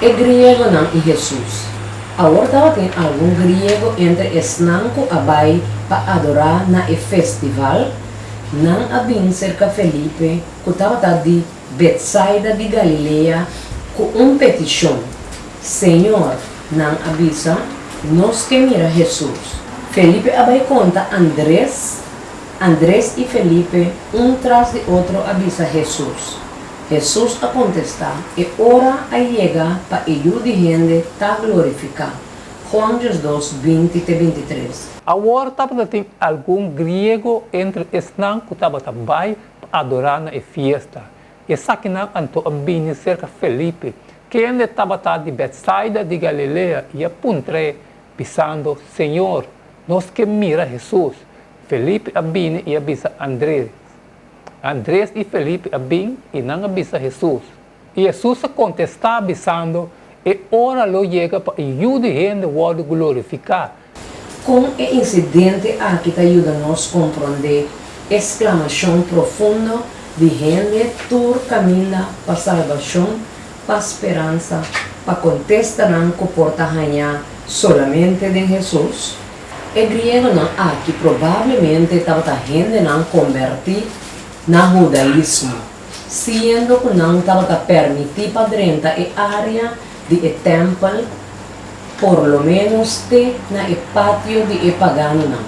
E griegonan i Hesus. Awor tabatin algun griego entre esnan ku a bai pa adorá na e festival. Nan a bin serka Felipe, ku tabata di Betsaida di Galilea, ku un petishon, Señor, nan a bisa, nos ke mira Hesus. Felipe a bai konta Andres, Andres i Felipe un tras di otro a bisa Hesus. Hesus a kontestá, E ora a yega pa e Yu di hende ta glorifiká. Juan 12, 20 te 23. Awor tabata tin algun griego entre esnan ku tabata bai pa adorá na e fiesta. Esakinan anto a bini serka Felipe, kende tabata di Betsaida di Galilea, i a puntr'é, bisando, Señor, nos ke mira Hesus. Felipe a bini i a bisa Andres. Andres i Felipe a bin i nan a bisa Hesus. I Hesus a kontestá, bisando, E ora lo yega pa e Yu di hende wòrdu glorifiká. Kon e insidente aki ta yuda nos komprondé e sklamashon profundo di hende tur kaminda pa salbashon, pa speransa, pa kontestanan ku por ta hañá solamente den Hesus? E griegonan aki probablemente tabata hendenan kombertí na hudaismo, siendo ku nan tabata permití pa drenta e área di e tèmpel por lo ménos te na e patio di e paganonan.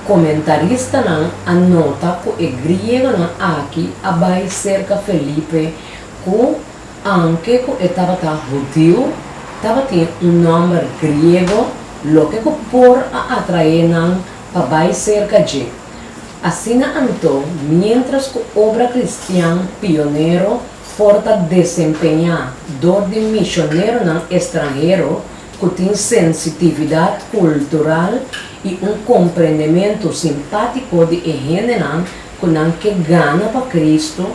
Komentaristanan a nota ku e griegonan aki a bai serka Felipe ku, Aunke ku e tabata hudiu, tabatin un nòmber griego, loke ku por a atraé nan pa bai serka dje. Asina anto, miéntras ku obra kristian pionero por ta desempeñá dor di mishoneronan estranhero ku tin sensitividat kultural i un komprendementu simpátiko di e hendenan ku nan ke gana pa Kristu,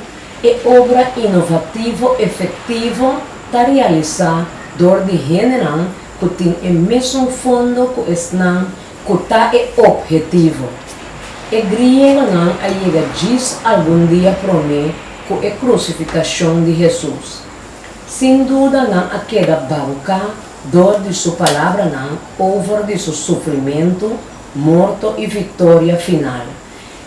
E obra inovativo efektivo ta realisá dor di hendenan ku tin e mesun fondo ku esnan ku ta e ophetivo. E griegonan a yega djis algun dia promé ku e krusifikashon di Hesus. Sin duda nan a keda babuká dor di su palabranan over di su sufrimentu, morto i viktoria final.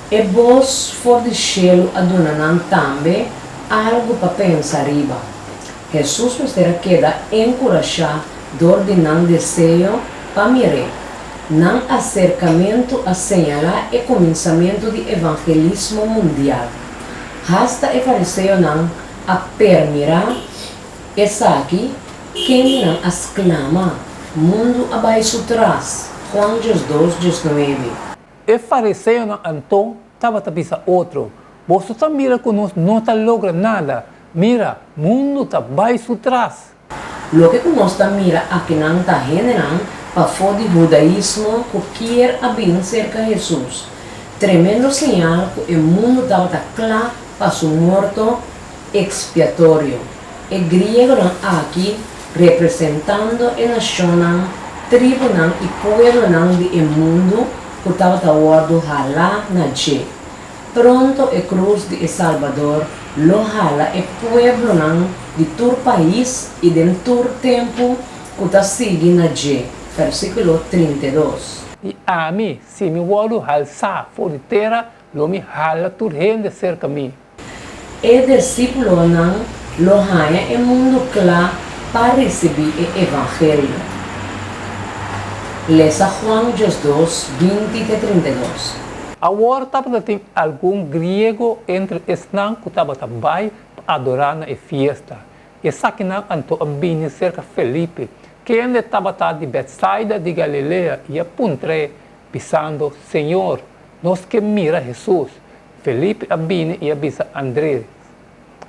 E bos for di shelu a duna nan tambe algu pa pensa riba. Hesus mester a keda enkurashá dor di nan deseo pa mir'é. Nan aserkamentu a señalá e kuminsamentu di evangelismo mundial. Hasta e fariseonan a permirá esaki, kendenan a sklama, Mundu a bai su tras! Juan 12, 19. E fariseonan anto tabata bisa otro, Boso ta mira ku nos no ta logra nada. Mira, mundu ta bai su tras. Loke ku nos ta mira akinan ta hendenan pafó di hudaismo ku kier a bin serka Hesus. Tremendo señal ku e mundu tabata kla pa su morto ekspiatorio. E griegonan aki representando e nashonnan, tribunan i pueblonan di e mundu ku tabata wòrdu halá na dje. Pronto e krus di e Salbador lo hala e pueblonan di tur pais i den tur tempu ku ta sigui na dje, versíkulo 32. I ami, si mi wòrdu halsá for di tera, lo mi hala tur hende serka mi. E disípulonan lo haña e mundu kla pa risibí e evangelio. Lesa Juan 12, 20 te 32. Awor tabata tin algun griego entre esnan ku tabata bai pa adorá na e fiesta. Esakinan anto a bini serka Felipe, kende tabata di Betsaida di Galilea, i a puntr'é, bisando, Señor, nos ke mira Hesus. Felipe a bini i a bisa Andres.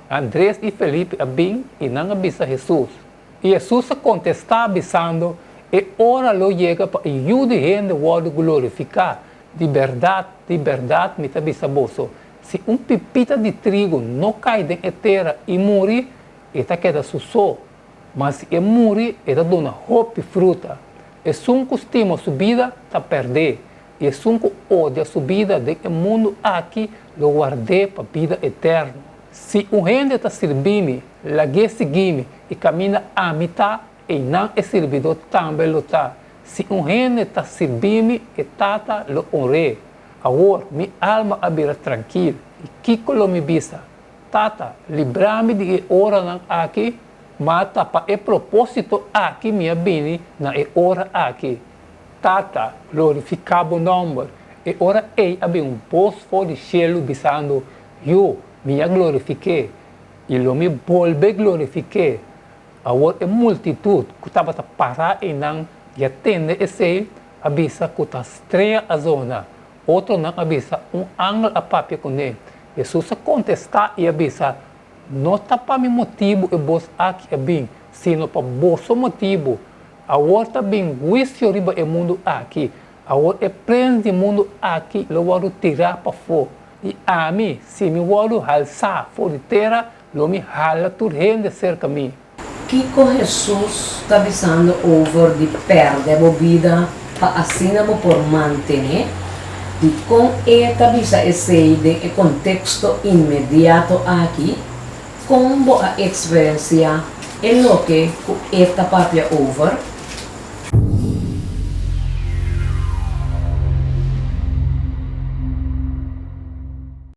Andres i Felipe a bin i nan a bisa Hesus. I Hesus a kontestá, bisando, E ora lo yega pa e Yu di hende wòrdu glorifiká. Di bèrdat, di bèrdat mi ta bisa boso, si un pipita di trigu no kai den e tera i muri, e ta keda su so, ma si e muri, e ta duna hopi fruta. Esun ku stima su bida ta pèrd'é, I esun ku odia su bida den e mundu aki lo ward'é pa bida eterno. Si un hende ta sirbi mi, lag'é sigui mi, I kaminda ami ta, einan e sirbidó tambe lo ta. Si un hende ta sirbi mi, e Tata lo honr'é. Awor, mi alma a bira trankil, i kiko lo mi bisa? Tata, libra mi di e oranan aki? Ma ta pa e propósito aki mi a bini na e ora aki. Tata, glorifiká bo nòmber. E ora ei a bin un bos for di shelu bisando, Yu, mi a glorifik'é, i lo mi bolbe glorifik'é. Awor e multitut ku tabata pará einan i a tende esei a bisa ku ta strea a zona. Otronan a bisa, Un angel a papia kuné. Hesus a kontestá i a bisa, No ta pa mi motibu e bos aki a bin, sino pa boso motibu. Awor ta bin huisio riba e mundu aki. Awor e prens di mundu aki lo wòrdu tirá pafó. I ami, si mi wòrdu halsá for di tera, lo mi hala tur hende serka mi. Kiko Hesus ta bisando over di pèrdè bo bida pa asina bo por mantené? Dikon e ta bisa esei den e konteksto inmediato aki? Kon bo a eksperensiá e loke ku e ta papia over?